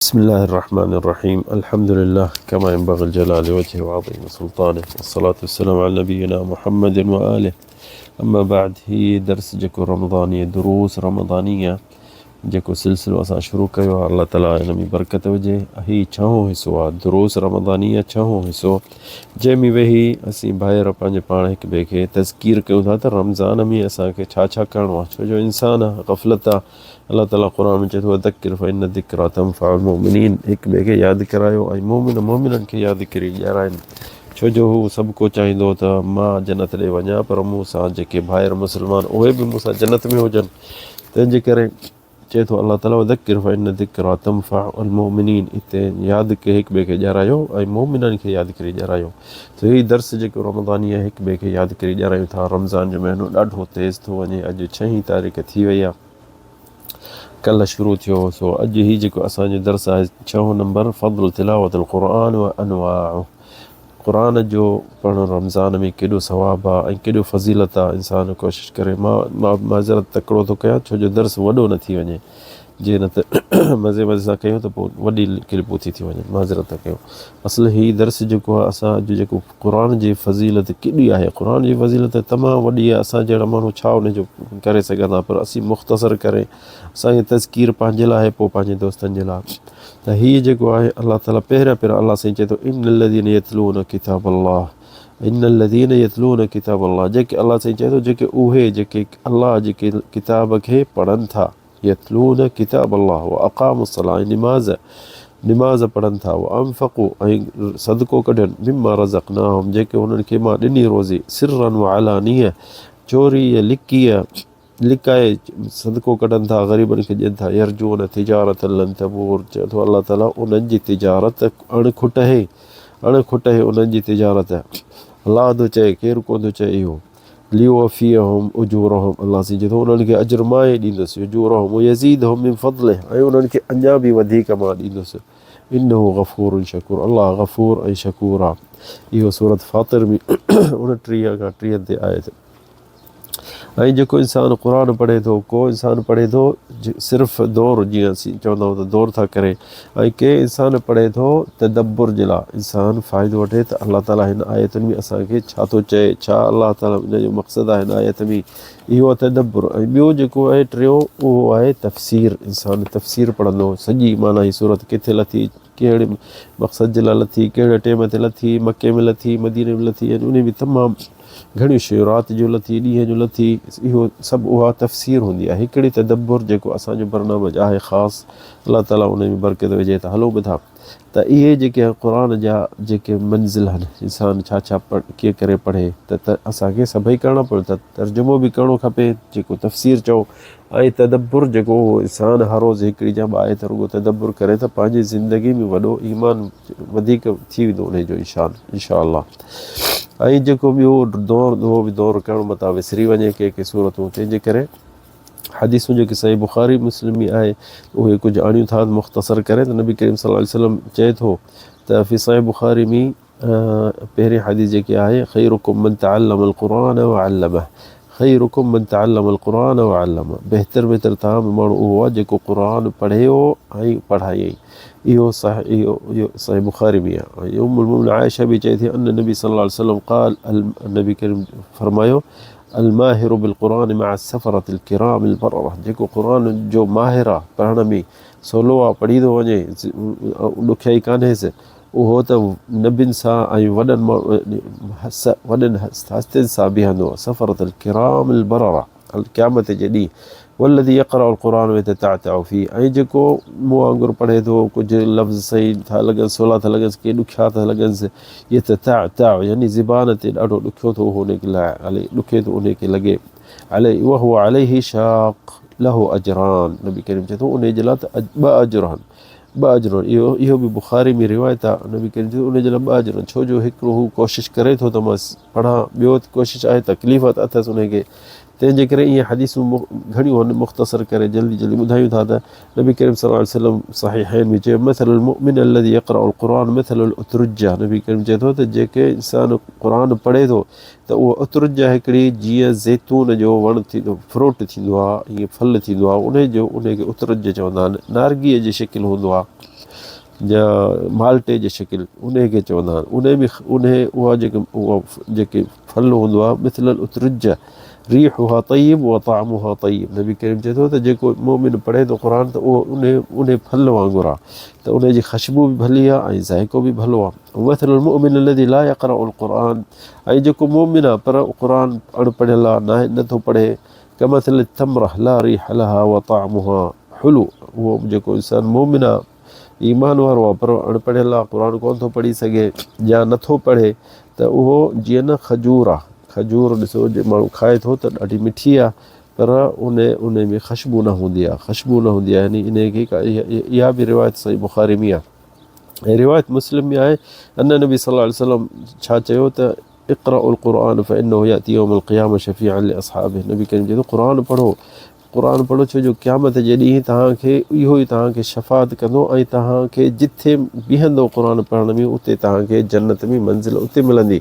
بسم الله الرحمن الرحيم الحمد لله كما ينبغي الجلال وجهه وعظيم سلطانه والصلاة والسلام على نبينا محمد وآله اما بعد هي درس جيڪو رمضاني دروس رمضانيه جيڪو سلسلو اسان شروع ڪيو آهي الله تعالي ان ۾ برڪت وجهي هي ڇهون حصو آهي دروس رمضانيه ڇهون حصو جنهن ۾ ويهي اسين ڀائر پنهنجي پاڻ هڪ ٻئي کي تذڪير ڪيون ٿا ته رمضان ۾ اسان کي ڇا ڇا ڪرڻو آهي ڇو جو انسان غفلت آهي الله تعالي قرآن ۾ چئي ٿو وذڪر فإن الذڪرى تنفع المؤمنين هڪ ٻئي کي ياد ڪرايو ۽ مؤمن مؤمنن کي ياد ڪري ڏيارائن ڇو جو هو سڀ ڪو چاهيندو ته مان جنت ڏي وڃان پر مون سان جيڪي ڀائر مسلمان اهي به مون سان جنت ۾ هجن تنهن جي ڪري چئي ٿو الله تعالي وذڪر فإن الذڪرى تنفع المؤمنين اتي ياد ڪري هڪ ٻئي کي ڏيارايو ۽ مؤمنن کي ياد ڪري ڏيارايو ته هي درس جيڪو رمضاني آهي هڪ ٻئي کي ياد ڪري ڏيارايون ٿا رمضان جو مهينو ڏاڍو تيز ٿو وڃي اڄ ڇهين تاريخ ٿي وئي آهي ڪلهه شروع ٿيو هو سو اڄ هي جيڪو اسان جو درس آهي ڇهون نمبر فضل تلاوت القرآن و انواعه قرآن جو پڙهڻ رمضان ۾ ڪيڏو ثواب آ ۽ ڪيڏو فضيلت آ انسان ڪوشش ڪري مان معذرت تڪڙو ٿو ڪيان ڇو جو درس وڏو نه ٿي وڃي جي نه ته مزي مزي سان ڪيون ته پوء وڏي ڪلپون ٿي ٿي وڃن معذرت ٿا ڪيون اصل هي درس جيڪو آ اسان اڄ جيڪو قرآن جي فضيلت ڪيڏي آهي قرآن جي فضيلت تمام وڏي آ اسان جهڙا ماڻهو ڇا ان جو ڪري سگهندا پر اسين مختصر ڪري اسان کي تذڪير پنهنجي لاء آهي پوء پنهنجي دوستن جي لاء ته هي جيڪو آهي الله تعالي پهريان پهريان الله سائين چئي ٿو ان الذين يتلون ڪتاب الله ان الذين يتلون ڪتاب الله جيڪي الله سائين چئي ٿو جيڪي اهي جيڪي الله جي ڪتاب کي پڙهن ٿا يتلون ڪتاب الله واقاموا الصلاه ۽ نماز نماز پڙهن ٿا وانفقوا ۽ صدقو ڪڍن مما رزقناهم جيڪي انهن کي مان ڏني روزي سرا وعلانيه چوري لڪيء لڪائي صدقو ڪڍن ٿا غريبن کي ڏين ٿا يرجون تجارة لن تبور چئي ٿو الله تعالي انهن جي تجارت اڻ کٽ اهي اڻ کٽ اهي انهن جي تجارت الله ٿو چئي ڪير ڪونه ٿو چئي اهو ليوفيهم اجورهم الله سائين چئي ٿو انهن کي اجر مان ئي ڏيندس اجورهم ويزيدهم من فضله ۽ انهن کي اڃا به وڌيڪ مان ڏيندس انه غفور شڪور الله غفور ۽ شڪور آ اهو سورت فاطر ۾ 29 کان 30 تي آيت ۽ جيڪو انسان قرآن پڙهي ٿو ڪو انسان پڙهي ٿو صرف دور جيئن اسين چوندا آهيون ته دور ٿا ڪري ۽ ڪي انسان پڙهي ٿو تدبر جي لاء انسان فائدو وٺي ته الله تعاليٰ هن آيتن ۾ اسان کي ڇا ٿو چئي ڇا الله تعاليٰ ان جو مقصد آهي هن آيت ۾ اهو تدبر ۽ ٻيو جيڪو آهي ٽيون اهو آهي تفسير انسان تفسير پڙهندو سڄي معنيٰ هي سورت ڪٿي لٿي ڪهڙي مقصد جي لاء لٿي، ڪهڙي ٽيم تي لٿي، مڪي ۾ لٿي، مديني ۾ لٿي يعني انهي ۾ تمام گهڻيون شيون رات جو لٿي، ڏينهن جو لٿي، اهو سڀ اها تفسير هوندي آهي. هڪڙي تدبر جيڪو اسان جو برنامج آهي خاص الله تعالي انهي ۾ برڪت وجهي ته هلو ٻڌا ته اهي جيڪي قرآن جا جيڪي منزل آهن انسان ڇا ڇا ڪيئن ڪري پڙهي ته اسان کي سڀئي ڪرڻا پوندو ته ترجمو به ڪرڻو کپي جيڪو تفسير چئو ۽ تدبر جيڪو اهو انسان هر روز هڪڙي جا ٻه آيت رڳو تدبر ڪري ته پنهنجي زندگي ۾ وڏو ايمان وڌيڪ ٿي ويندو انهي جو انشاء الله ۽ جيڪو ٻيو دور اهو به دور ڪرڻ متان وسري وڃي ڪي ڪي صورتون تنهن جي ڪري حديثون جيڪي صحيح بخاري مسلم ۾ آهي اهي ڪجهه آڻيون ٿا مختصر ڪري ته نبي ڪريم صلي الله عليه وسلم چئي ٿو ته في صحيح بخاري ۾ پهرين حديث جيڪي آهي خيرڪم من تعلم القرآن وعلمه خيرڪم من تعلم القرآن وعلمه بهتر بهتر توهان ۾ ماڻهو اهو آهي جيڪو قرآن پڙهيو ۽ پڙهايائين اهو صحيح اهو صحيح بخاري ۾ آهي ۽ ام المؤمنين عائشه به چئي ٿي ان نبي صلي الله عليه وسلم قال النبي ڪريم فرمايو الماهر بالقرآن مع السفرة الكرام البررة جيڪو قرآن جو ماهر آهي پڙهڻ ۾ سولو آهي پڙهي ٿو وڃي ڏکيائي ڪانهيس اهو ته نبين سان ۽ وڏن وڏن هستين سان بيهندو، سفرة الڪرام البررة، قيامت جي ڏينهن، والذي يقرأ القرآن ويتتعتع فيه ۽ جيڪو مون وانگر پڙهي ٿو، ڪجهه لفظ صحيح ٿا لڳنس، سولا ٿا لڳنس، ڪي ڏکيا ٿا لڳنس، يتتعتع يعني زبان تي ڏاڍو ڏکيو ٿو اهو ان کي عليه ڏکي ٿو ان کي لڳي، عليه وهو عليه شاق له اجران نبي ڪريم چئي ٿو انهي جي لاء ته ٻه اجر آهن. ٻه اجر اهو اهو به بخاري ۾ روايت آهي نبي ڪريم چيو ان جي لاء ٻه اجر ڇو جو هڪڙو هو ڪوشش ڪري ٿو ته مان پڙهان ٻيو ڪوشش آهي تڪليف اٿس ان کي تنهن جي ڪري اهي حديثون گهڻيون آهن مختصر ڪري جلدي جلدي ٻڌايون ٿا ته نبي ڪريم صلي الله عليه وسلم صحيحين ۾ چيو مثل المؤمن الذي يقرأ القرآن مثل الاترجه نبي ڪريم چئي ٿو ته جيڪي انسان قرآن پڙهي ٿو ته اهو اترج هڪڙي جيئن زيتون جو وڻ ٿيندو فروٽ ٿيندو آهي ائين ڦل ٿيندو آهي انهي جو انهي کي اترج چوندا آهن نارگيء جي شڪل هوندو آهي. يا مالٽي جي شڪل انهي کي چوندا آهن انهي ۾ انهي اها جيڪي اها جيڪي ڦل هوندو آهي مثل الاترجه ريحها طيب وطعمها طيب نبي ڪريم چئي ٿو ته جيڪو مؤمن پڙهي ٿو قرآن ته اهو انهي انهي ڦل وانگر آهي ته انهي جي خشبو به ڀلي آهي ۽ ذائقو به ڀلو آهي ومثل المؤمن الذي لا يقرأ القرآن ۽ جيڪو مؤمن آهي پر قرآن اڻ پڙهيل آهي ناهي نٿو پڙهي ڪمثل التمره لا ريح لها وطعمها حلو اهو جيڪو انسان مؤمن آهي ايمان وارو آهي پر اڻ پڙهيل آهي قرآن ڪونه ٿو پڙهي سگهي يا نٿو پڙهي ته اهو جيئن نه کجور آهي کجور ڏسو جي ماڻهو کائي ٿو ته ڏاڍي مٺي آهي پر ان ان ۾ خشبو نه هوندي آهي خشبو نه هوندي آهي يعني ان کي اها به روايت صحيح بخاري ۾ آهي ۽ روايت مسلم ۾ آهي ان نبي صلي الله عليه وسلم ڇا چيو ته اقرأوا القرآن فإنه يأتي يوم القيامة شفيعا لأصحابه نبي ڪريم چيو قرآن پڙهو قرآن پڙهو ڇو جو قيامت جي ڏينهن توهان کي اهو ئي توهان کي شفاعت ڪندو ۽ توهان کي جٿي بيهندو قرآن پڙهڻ ۾ اتي توهان کي جنت ۾ منزل اتي ملندي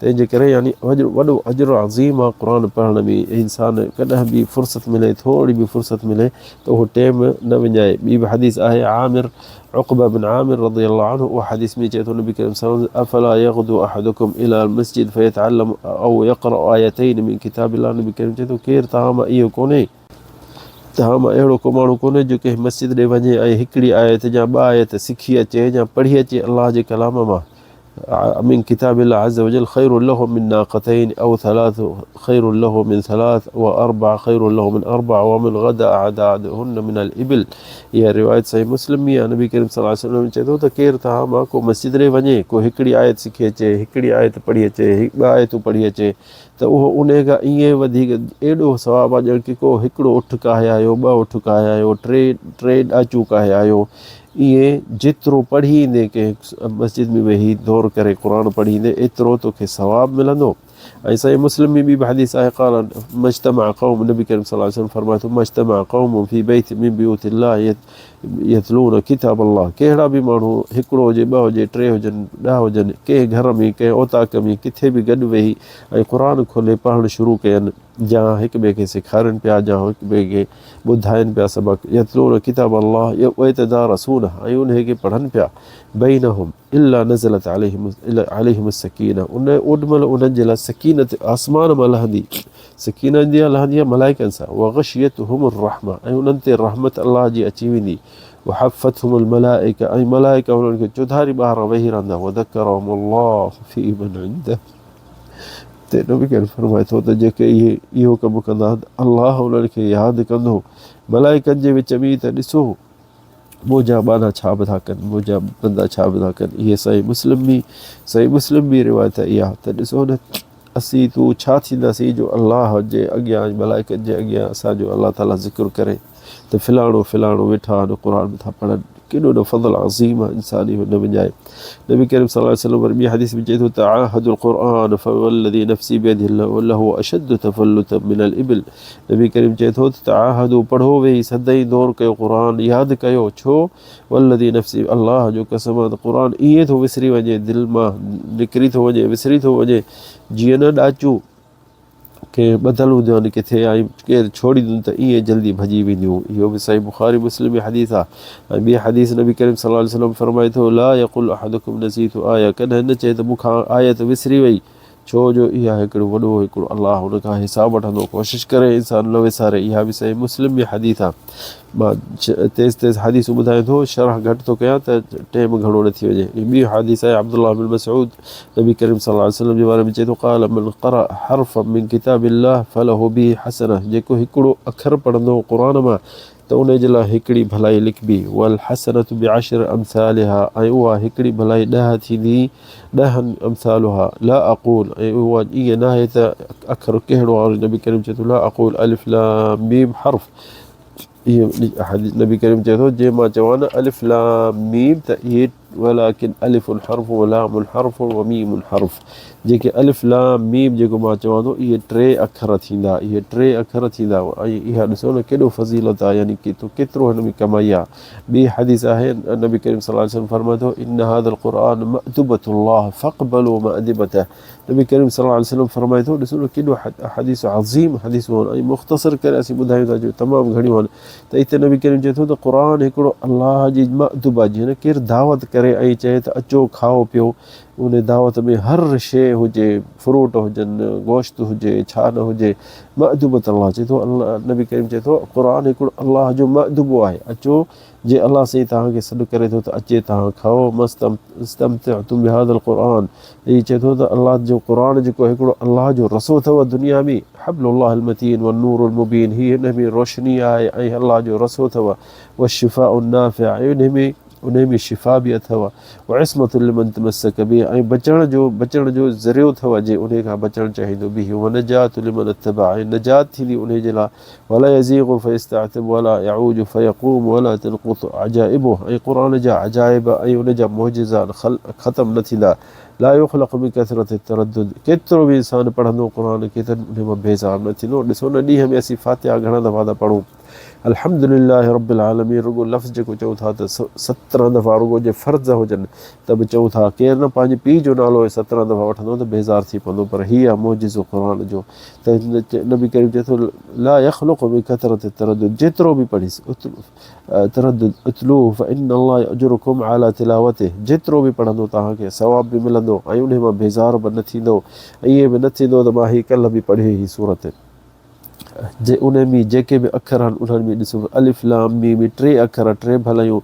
تنهن جي ڪري يعني وڏو اجر عظيم آهي قرآن پڙهڻ ۾ انسان ڪڏهن به فرصت ملي ٿوري به فرصت ملي ته اهو ٽيم نه وڃائي ٻي به حديث آهي عامر عقبه بن عامر رضي الله عنه اها حديث ۾ چئي ٿو نبي ڪريم صلي الله عليه وسلم افلا يغدو احدكم الى المسجد فيتعلم او يقرأ آيتين من كتاب الله نبي ڪريم چئي ٿو ڪير توهان مان اهو ڪونهي توهان مان اهڙو ڪو ماڻهو ڪونهي جو ڪنهن مسجد ڏي وڃي ۽ هڪڙي آيت يا ٻه آيت سکي اچي يا پڙهي اچي الله جي ڪلام مان من كتاب الله عز وجل خير له من ناقتين أو ثلاث خير له من ثلاث وأربع خير له من أربع ومن غدا أعدادهن من الإبل اها روايت صحيح مسلم ۾ آهي نبي ڪريم صلي الله عليه وسلم چئي ٿو ته ڪير توهان مان ڪو مسجد ڏي وڃي ڪو هڪڙي آيت سکي اچي هڪڙي آيت پڙهي اچي ٻه آيتون پڙهي اچي ته اهو انهي کان ائين وڌيڪ ايڏو ثواب آهي ڄڻ ڪي ڪو هڪڙو اٺ ڪاهي آيو ٻه اٺ ڪاهي آيو ٽي ٽي ڏاچون ڪاهي آيو ائين جيترو پڙهي ايندين ڪنهن مسجد ۾ ويهي دور ڪري قرآن پڙهي ايندين ايترو توکي ثواب ملندو ۽ صحيح مسلم ۾ ٻي به حديث آهي قال ما اجتمع قوم نبي ڪريم صلي الله عليه وسلم فرمائي ٿو ما اجتمع قوم في بيت من بيوت الله يتلون ڪتاب الله ڪهڙا به ماڻهو هڪڙو هجي ٻه هجي ٽي هجن ڏهه هجن ڪنهن گهر ۾ ڪنهن اوطاق ۾ ڪٿي به گڏ ويهي ۽ قرآن کولي پڙهڻ شروع ڪين يا هڪ ٻئي کي سيکارين پيا يا هڪ ٻئي کي ٻڌائين پيا سبق يتلون ڪتاب الله ويتدارسونه ۽ انهي کي پڙهن پيا بينهم الا نزلت عليهم عليهم السڪينه ان اوڏ مهل انهن جي لاء سڪينت آسمان مان لهندي سڪينه ايندي آهي لهندي آهي ملائڪن سان وغشيتهم الرحمه ۽ انهن تي رحمت الله جي اچي ويندي وحفتهم الملائڪه ۽ ملائڪه انهن کي چوڌاري ٻاهران ويهي رهندا وذڪرهم الله في من عنده تي نبي ڪريم فرمائي ٿو ته جيڪي اهي اهو ڪم ڪندا الله انهن کي ياد ڪندو ملائڪن جي وچ ۾ ته ڏسو منهنجا ٻانها ڇا به ٿا ڪن منهنجا بندا ڇا به ٿا ڪن اهي صحيح مسلم ۾ صحيح مسلم ۾ روايت اها ته ڏسو نه اسين تون ڇا ٿينداسين جو الله جي اڳيان ملائڪن جي اڳيان اسانجو الله تعاليٰ ذڪر ڪري ته فلاڻو فلاڻو ويٺا آهن قرآن به ٿا پڙهن ڪيڏو نه فضل عظيم آهي انسان اهو نه وڃائي نبي ڪريم صلي الله عليه وسلم وري ٻي حديث ۾ چئي ٿو تعاهد القرآن فوالذي نفسي بيده له اشد تفلتا من الابل نبي ڪريم چئي ٿو ته تعاهدوا پڙهو ويهي سدائين دور ڪيو قرآن ياد ڪيو ڇو والذي نفسي الله جو قسم آ ته قرآن ائين ٿو وسري وڃي دل مان نڪري ٿو وڃي وسري ٿو وڃي جيئن نه ڏاچون ڪي ٻڌل هونديون آهن ڪٿي ۽ ڪير ڇوڙينديون ته ائين جلدي ڀڄي وينديون اهو به صحيح بخاري مسلم ۾ حديث آ ۽ ٻي حديث نبي ڪريم صلي الله عليه وسلم فرمائي ٿو لا يقل احدكم نسيت آية ڪڏهن نه چئي ته مون کان آيت وسري وئي ڇو جو اها هڪڙو وڏو هڪڙو الله ان کان حساب وٺندو ڪوشش ڪري انسان نه وساري اها به صحيح مسلم ۾ حديث آ مان تيز تيز حديثون ٻڌايان ٿو شرح گهٽ ٿو ڪيان ته ٽيم گهڻو نه ٿي وڃي ٻي حديث آهي عبدالله بن مسعود نبي ڪريم صلي الله عليه وسلم جي باري ۾ چئي ٿو قال من قرأ حرفا من كتاب الله فله به حسنه جيڪو هڪڙو اکر پڙهندو قرآن مان ته انهيء جي لاء هڪڙي ڀلائي لکبي، والحسنة بعشر امثالها ۽ اها هڪڙي ڀلائي ڏهه ٿيندي، ڏهن امثالها، لا اقول ۽ اها ائين ناهي ته اکر ڪهڙو آهي، نبي ڪريم چئي ٿو لا اقول الف لام ميم حرف اهي نبي ڪريم چئي ٿو جي مان چوان نه الف لام ميم ته اهي ولڪن الف حرف و لام حرف و ميم حرف جيڪي الف لام ميم جيڪو مان چوان ٿو اهي ٽي اکر ٿيندا اهي ٽي اکر ٿيندا ۽ اها ڏسو نه ڪيڏو فضيلت آهي يعني ڪيترو ڪيترو هن ۾ ڪمائي آهي ٻي حديث آهي نبي ڪريم صلي الله عليه وسلم فرمائي ٿو ان هذا القرآن مأدبة الله فاقبلوا مأدبته نبي ڪريم صلي الله عليه وسلم فرمائي ٿو ڏسو نه ڪيڏو حديث عظيم حديث هون ۽ مختصر ڪري اسين ٻڌايون ٿا جو تمام گهڻيون آهن ته اتي نبي ڪريم چئي ٿو ته قرآن هڪڙو الله جي مأدبه جيئن ڪير دعوت ڪري ۽ چئي ته اچو کائو پيو ان دعوت ۾ هر شيء هجي فروٽ هجن گوشت هجي ڇا نه هجي مأدبة الله چئي ٿو الله نبي ڪريم چئي ٿو قرآن هڪڙو الله جو مأدبو آهي اچو جي الله سائين توهان کي سڏ ڪري ٿو ته اچي توهان کائو ما استمتعتم بهذا القرآن هي چئي ٿو ته الله جو قرآن جيڪو هڪڙو الله جو رسو اٿو دنيا ۾ حبل الله المتين والنور المبين هي هن ۾ روشني آهي ۽ الله جو رسو اٿو والشفاء النافع ۽ ان ۾ انهي ۾ شفا به اٿو وعصمة لمن تمسڪ به ۽ بچڻ جو بچڻ جو ذريعو اٿو جي انهي کان بچڻ چاهيندو به ونجات لمن اتبع ۽ نجات ٿيندي انهي جي لاء ولا يزيغ فيستعتب ولا يعوج فيقوم ولا تنقط عجائبه ۽ قرآن جا عجائب ۽ ان جا معجزا ختم نه ٿيندا لا يخلق من كثرة التردد ڪيترو به انسان پڙهندو قرآن کي ته ان مان بيزار نه ٿيندو ڏسو نه ڏينهن ۾ اسين فاتحه گهڻا دفعا ٿا پڙهون الحمد لله رب العالمين رڳو لفظ جيڪو چئون ٿا ته سترهن دفعا رڳو جي فرض هجن ته به چئون ٿا ڪير نه پنهنجي پيء جو نالو سترهن دفعا وٺندو ته بيزار ٿي پوندو پر هي آهي معجزو قرآن جو ته نبي ڪريم چئي ٿو لا يخلق من كثرة التردد جيترو به پڙهيس تردد اتلوه فإن الله يأجركم على تلاوته جيترو به پڙهندو توهان کي ثواب به ملندو ۽ انهي مان بيزار به نه ٿيندو ائين به نه ٿيندو ته مان هي ڪلهه به پڙهي هي سورت جي انهي ۾ جيڪي به اکر آهن انهن ۾ ڏسو الف لام ميم ٽي اکر ٽي ڀلايون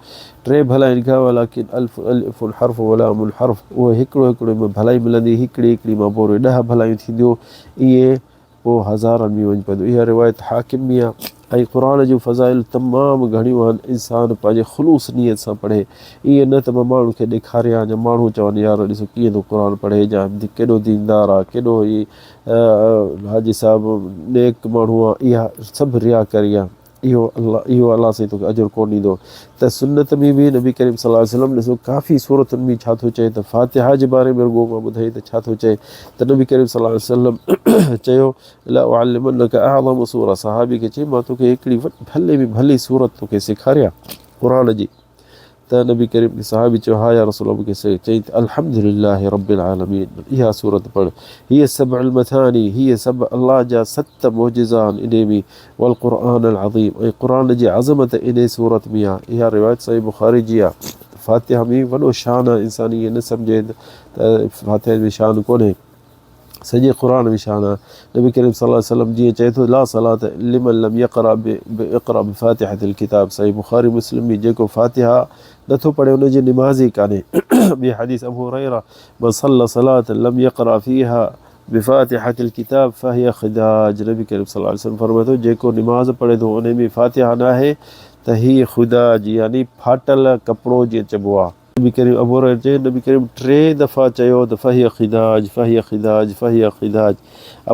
ٽي ڀلاين کان ولڪن الف الف حرف ولام حرف اهو هڪڙو هڪڙو ۾ ڀلائي ملندي هڪڙي هڪڙي مان پوء ڏهه ڀلايون ٿينديون ائين پوء هزارن ۾ وڃي پوندو اها روايت حاڪم ۾ آهي ۽ قرآن جون فضائل تمام گهڻيون آهن انسان پنهنجي خلوص نيت سان پڙهي ائين نه ته مان ماڻهن کي ڏيکاريان يا ماڻهو چون يار ڏسو ڪيئن ٿو قرآن پڙهي يا ڪيڏو ديندار آهي ڪيڏو هي حاجي صاحب نيڪ ماڻهو آ اها سڀ رياڪاري آ اهو الله اهو الله سائين توکي اجر ڪون ڏيندو ته سنت ۾ به نبي ڪريم صلي الله عليه وسلم ڏسو ڪافي سورتن ۾ ڇا ٿو چئي ته فاتحه جي باري ۾ رڳو مان ٻڌائي ته ڇا ٿو چئي ته نبي ڪريم صلي الله عليه وسلم چيو لا اعلمنک اعظم سوره صحابي کي چئي مان توکي هڪڙي ڀلي ۾ ڀلي سورت توکي سيکاريان قرآن جي ته نبي ڪريم کي صحابي چيو، ها يا رسول الله مون کي سيکار. چيائين ته الحمد لله رب العالمين اها سورت پڙهه. هي السبع المثاني هي سڀ الله جا ست معجزا آهن انهي ۾ والقرآن العظيم ۽ قرآن جي عظمت انهي سورت ۾ آهي. اها روايت صحيح بخاري جي آهي. فاتحه ۾ وڏو شان آهي انسان ائين نه سمجهي ته فاتحه ۾ شان ڪونهي. سڄي قرآن ۾ شان آهي. نبي ڪريم صلي الله عليه وسلم جيئن چئي ٿو لا صلاة لمن لم يقرأ اقرأ بفاتحة الڪتاب صحيح بخاري مسلم ۾ جيڪو فاتحه نٿو پڙهي ان جي نماز ئي ڪانهي. ٻي حديث ابو هريره من صلي صلاة لم يقرأ فيها بفاتحة الڪتاب فهي خداج نبي ڪريم صلي الله عليه وسلم فرمائي ٿو جيڪو نماز پڙهي ٿو ان ۾ فاتحه ناهي ته هي خداج يعني ڦاٽل ڪپڙو جيئن چئبو آهي. نبي ڪريم ابو هريره چيو نبي ڪريم ٽي دفعا چيو ته فهي خداج فهي خداج فهي خداج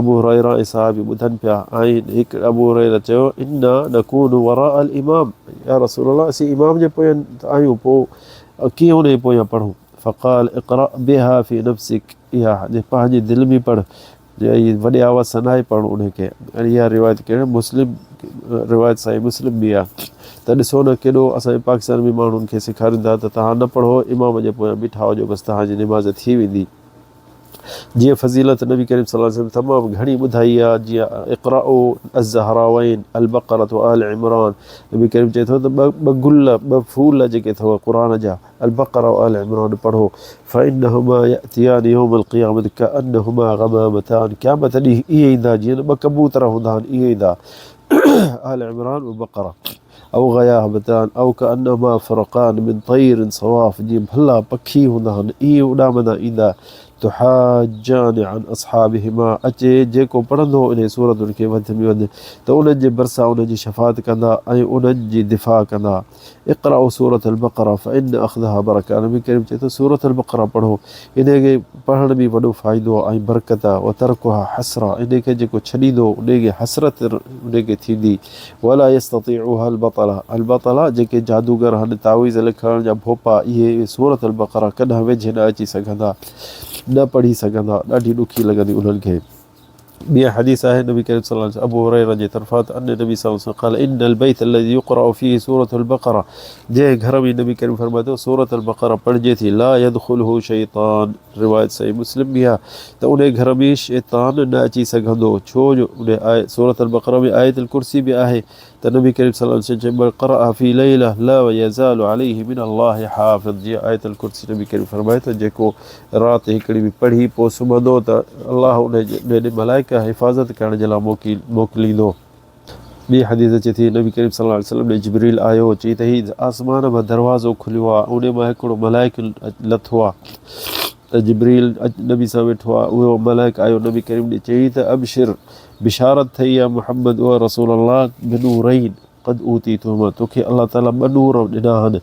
ابو هريره ۽ صحابي ٻڌن پيا ۽ هڪ ابو هريره چيو انا نڪون وراء الامام يا رسول الله اسين امام جي پويان آهيون پوء ڪيئن ان جي پويان پڙهون فقال اقرا بها في نفسك اها پنهنجي دل ۾ پڙهه جي وڏي آواز سان ناهي پڙهڻو انهي کي ۽ اها روايت ڪهڙي مسلم روايت صحيح مسلم به آهي ته ڏسو نه ڪيڏو اسان جي پاڪستان ۾ ماڻهن کي سيکارين ٿا ته توهان نه پڙهو امام جي پويان بيٺا هجو بس توهان جي نماز ٿي ويندي جيئن فضيلت نبي ڪريم صلي الله عليه وسلم تمام گهڻي ٻڌائي آهي جيئن اقرأوا الزهراوين البقرة وآل عمران نبي ڪريم چئي ٿو ته ٻه گل ٻه ڦول جيڪي اٿو قرآن جا البقره وآل عمران پڙهو فانهما ياتيان يوم القيامة كانهما غمامتان قيامت ڏينهن ائين ايندا جيئن ٻه ڪبوتر هوندا آهن ائين ايندا آل عمران وبقره او غياهبتان او كانهما فرقان من طير صواف جيئن ڀلا پکي هوندا آهن ائين اڏامندا ايندا تحاجان عن اصحابهما اچي جيڪو پڙهندو انهي سورتن کي وڌ ۾ وڌ ته انهن جي ڀرسان انهن جي شفاعت ڪندا ۽ انهن جي دفاع ڪندا. اقرأوا سورة البقرة فإن اخذها برڪة نبي ڪريم چئي ٿو سورة البقرة پڙهو انهي کي پڙهڻ ۾ وڏو فائدو آهي ۽ برڪت آهي وترڪها حسرة انهي کي جيڪو ڇڏيندو انهي کي حسرت انهي کي ٿيندي ولا يستطيعها البطلة البطلة جيڪي جادوگر هن تعويذ لکڻ جا ڀوپا اهي سورة البقرة ڪڏهن ويجهي نه اچي سگهندا نه پڙهي سگهندا ڏاڍي ڏکي لڳندي انهن کي. ٻي حديث آهي نبي ڪريم صلي الله عليه وسلم ابو هريره جي طرفان ته ان نبي صلي الله عليه وسلم قال ان البيت الذي يقرأ فيه سورة البقرة جنهن گهر ۾ نبي ڪريم فرمائي ٿو سورة البقرة پڙهجي ٿي لا يدخله شيطان روايت صحيح مسلم ۾ آهي ته ان گهر ۾ شيطان نه اچي سگهندو ڇو جو ان آيت سورة البقرة ۾ آيت الڪرسي به آهي ته نبي ڪريم صلي الله عليه وسلم چيو من قرأ في ليلة لا يزال عليه من الله حافظ جيئن آيت الڪرسي نبي ڪريم فرمائي ٿو جيڪو رات هڪڙي به پڙهي پوء سمهندو ته الله ان جي ملائڪ حفاظت ڪرڻ جي لاء موڪليندو. ٻي حديث اچي ٿي نبي ڪريم صلي الله عليه وسلم ڏي جبريل آيو چي ته هي آسمان مان دروازو کليو آ ان مان هڪڙو ملائڪ لٿو آ ته جبريل نبي سان ويٺو آ اهو ملائڪ آيو نبي ڪريم ڏي چئي ته ابشر بشارت ٿئي يا محمد او رسول الله بنورين قد اوتيتهما توکي الله تعالي ٻه نور ڏنا آهن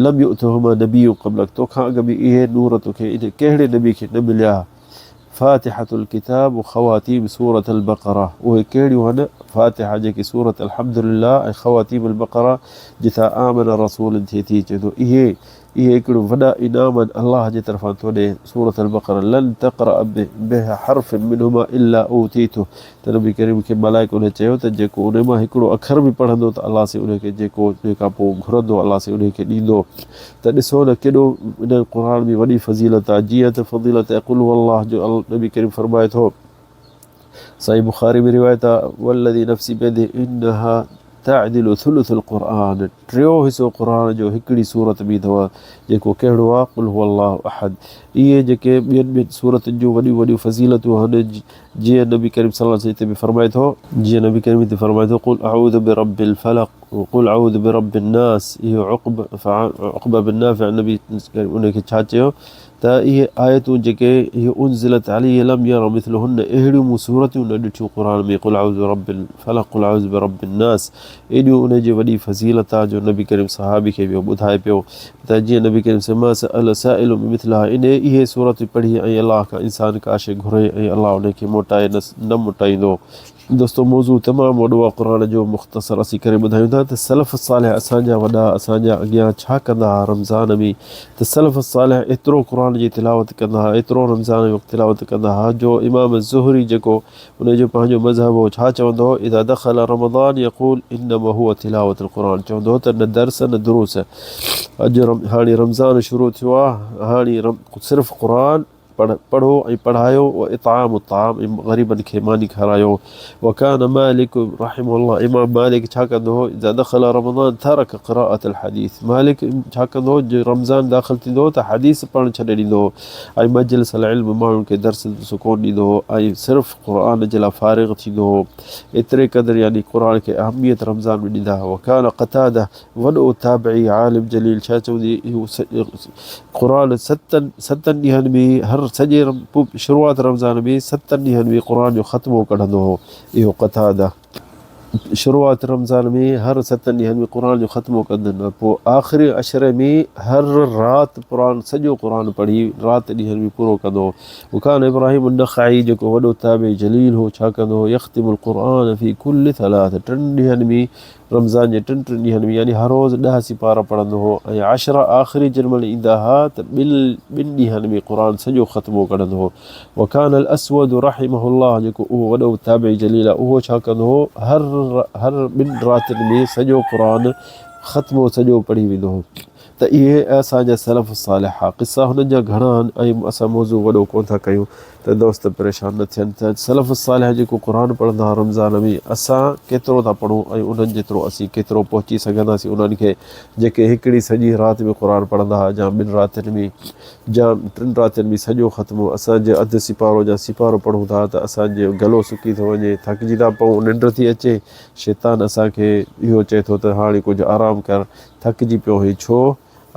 لم يؤتهما نبي قبلك توکان اڳ ۾ اهي نور توکي ان ڪهڙي نبي کي نه مليا فاتحة الڪتاب وخواتيم سورة البقرة اهي ڪهڙيون آهن فاتحة جيڪي سورة الحمد لله ۽ خواتيم البقرة جتان آمن الرسول ٿئي ٿي چئي ٿو اهي اهي هڪڙو وڏا انعام آهن الله جي طرفان تو ڏي، سورة البقرة، لن تقرأ بحرف منهما الا اوتيته ته نبي ڪريم کي ملائڪ انهي چيو ته جيڪو انهي مان هڪڙو اکر به پڙهندو ته الله سائين انهي کي جيڪو انهي کان پوء گهرندو الله سائين انهي کي ڏيندو ته ڏسو نه ڪيڏو ان قرآن ۾ وڏي فضيلت آهي جيئن ته فضيلت قل هو الله جو نبي ڪريم فرمائي ٿو صحيح بخاري ۾ روايت آهي والذي نفسي بيده انها تعدل ثلث القرآن ٽيون حصو قرآن جو هڪڙي سورت ۾ اٿو جيڪو ڪهڙو آهي قل هو الله احد اهي جيڪي ٻين ٻين سورتن جون وڏيون وڏيون فضيلتون آهن جيئن نبي ڪريم صلي الله عليه وسلم هتي به فرمائي ٿو جيئن نبي ڪريم هتي فرمائي ٿو قل اعوذ برب الفلق قل اعوذ برب الناس اهو عقب عقبه بن نافع نبي ان کي ڇا چيو ته اهي آيتون جيڪي هي انزلت عليه لم ير مثلهن اهڙيون مون سورتون نه ڏٺيون قرآن ۾ قل اعوذ برب الفلق قل اعوذ برب الناس ايڏيون ان جي وڏي فضيلت آ جو نبي ڪريم صحابي کي به ٻڌائي پيو ته جيئن نبي ڪريم صلي ما سأل سائل بمثلها ان اهي سورتون پڙهي ۽ الله کان انسان ڪا شيء گهري ۽ الله ان کي موٽائي نه موٽائيندو. دوستو موضوع تمام وڏو آ قرآن جو مختصر اسين ڪري ٻڌايون ٿا ته سلف صالح اسان جا وڏا اسان جا اڳيان ڇا ڪندا ها رمضان ۾ ته سلف صالح ايترو قرآن جي تلاوت ڪندا ها ايترو رمضان ۾ وقت تلاوت ڪندا ها جو امام زهري جيڪو ان جو پنهنجو مذهب هو ڇا چوندو هو اذا دخل رمضان يقول انما هو تلاوت القرآن چوندو هو ته نه درس نه دروس اڄ هاڻي رمضان شروع ٿيو آ هاڻي صرف قرآن پڙهو ۽ پڙهايو و اطعام الطعام ۽ غريبن کي ماني کارايو وڪان مالڪ رحمه الله امام مالڪ ڇا ڪندو هو اذا دخل رمضان ترك قراءة الحديث مالڪ ڇا ڪندو هو جو رمضان داخل ٿيندو هو ته حديث پڙهڻ ڇڏي ڏيندو هو ۽ مجلس العلم ماڻهن کي درس سڪون ڏيندو هو ۽ صرف قرآن جي لاء فارغ ٿيندو هو ايتري قدر يعني قرآن کي اهميت رمضان ۾ ڏيندا هئا وڪان قتاده وڏو تابعي عالم جليل ڇا چوندي هو قرآن ستن ستن ڏينهن ۾ هر سڄي شروعات رمضان ۾ ستن ڏينهن ۾ قرآن جو ختمو ڪڍندو هو اهو قتاده شروعات رمضان ۾ هر ستن ڏينهن ۾ قرآن جو ختمو ڪندن پوء آخري عشري ۾ هر رات قرآن سڄو قرآن پڙهي رات ڏينهن ۾ پورو ڪندو هو وڪان ابراهيم النخعي جيڪو وڏو تابعي جليل هو ڇا ڪندو هو يختم القرآن في كل ثلاث ٽن ڏينهن ۾ رمضان جي ٽن ٽن ڏينهن ۾ يعني هر روز ڏهه سيپارا پڙهندو هو ۽ عشرا آخري جن مهل ايندا ها ته ٻن ٻن ڏينهن ۾ قرآن سڄو ختمو ڪڍندو هو. وڪان الاسود رحمه الله جيڪو اهو وڏو تابعي جليل آهي اهو ڇا ڪندو هو هر هر ٻن راتين ۾ سڄو قرآن ختمو سڄو پڙهي ويندو هو. ته اهي اسان جا سلف الصالح ها. قصا هنن جا گهڻا آهن ۽ اسان موضوع وڏو ڪونه ٿا ڪيون ته دوست پريشان نه ٿين ته سلف الصالح جيڪو قرآن پڙهندا ها رمضان ۾ اسان ڪيترو ٿا پڙهون ۽ انهن جيترو اسين ڪيترو پهچي سگهنداسين انهن کي جيڪي هڪڙي سڄي رات ۾ قرآن پڙهندا ها جا ٻن راتين ۾ جا ٽن راتين ۾ سڄو ختمو اسان جي اڌ سيپارو جا سيپارو پڙهون ٿا ته اسان جو گلو سڪي ٿو وڃي ٿڪجي ٿا پئون ننڊ ٿي اچي شيطان اسان کي اهو چئي ٿو ته هاڻي ڪجهه آرام ڪر ٿڪجي پيو هئين ڇو؟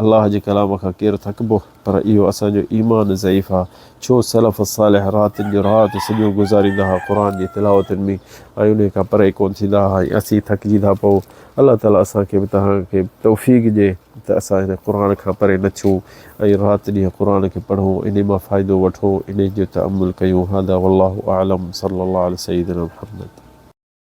الله جي ڪلام کان ڪير ٿڪبو؟ پر اهو اسان جو ايمان ضعيف آ. ڇو سلف الصالح راتين جو رات سڄو گذاريندا ها قرآن جي تلاوتن ۾ ۽ انهي کان پري ڪونه ٿيندا ها ۽ اسين ٿڪجي ٿا پئون. الله تعالي اسان کي به توهان کي به توفيق ڏي ته اسان هن قرآن کان پري نه ٿيون ۽ رات ڏينهن قرآن کي پڙهون انهي مان فائدو وٺون انهي جو تامل ڪيون هذا والله اعلم صلي الله علي سيدنا محمد.